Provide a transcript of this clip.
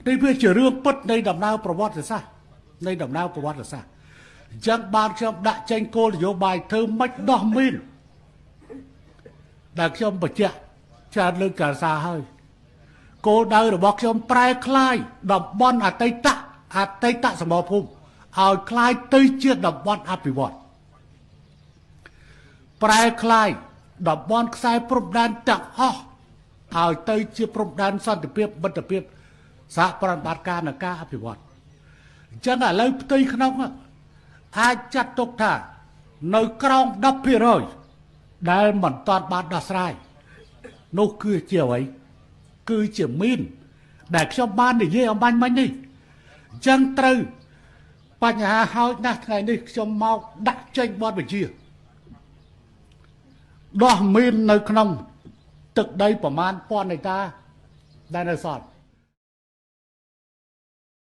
នេះវាជារឿងពិតនៃដំណើរប្រវត្តិសាស្ត្រនៃដំណើរប្រវត្តិសាស្ត្រអញ្ចឹងបានខ្ញុំដាក់ចេញគោលនយោបាយធ្វើម៉េចដោះមីនដែលខ្ញុំបញ្ជាក់ច្រើនលើកការសារហើយគោលដៅរបស់ខ្ញុំប្រែក្លាយតំបន់អតីតសមរភូមិឲ្យក្លាយទៅជាតំបន់អភិវឌ្ឍប្រែក្លាយតំបន់ខ្សែព្រំដែនទាំងអស់ឲ្យទៅជាព្រំដែនសន្តិភាពមិត្តភាពសហប្រតិបត្តិការនិងការអភិវឌ្ឍអញ្ចឹងឥឡូវផ្ទៃក្នុងអាចចាត់ទុកថានៅក្រោម10%ដែលមិនទាន់បានដោះស្រាយនោះគឺជាអ្វីគឺជាមីនដែលខ្ញុំបាននិយាយអំបញ្ញមិញនេះអញ្ចឹងត្រូវបញ្ហាហើយណាស់ថ្ងៃនេះខ្ញុំមកដាក់ចេញបទបញ្ជាដោះមីននៅក្នុងទឹកដីប្រមាណពាន់ហិកតាដែលនៅសល់។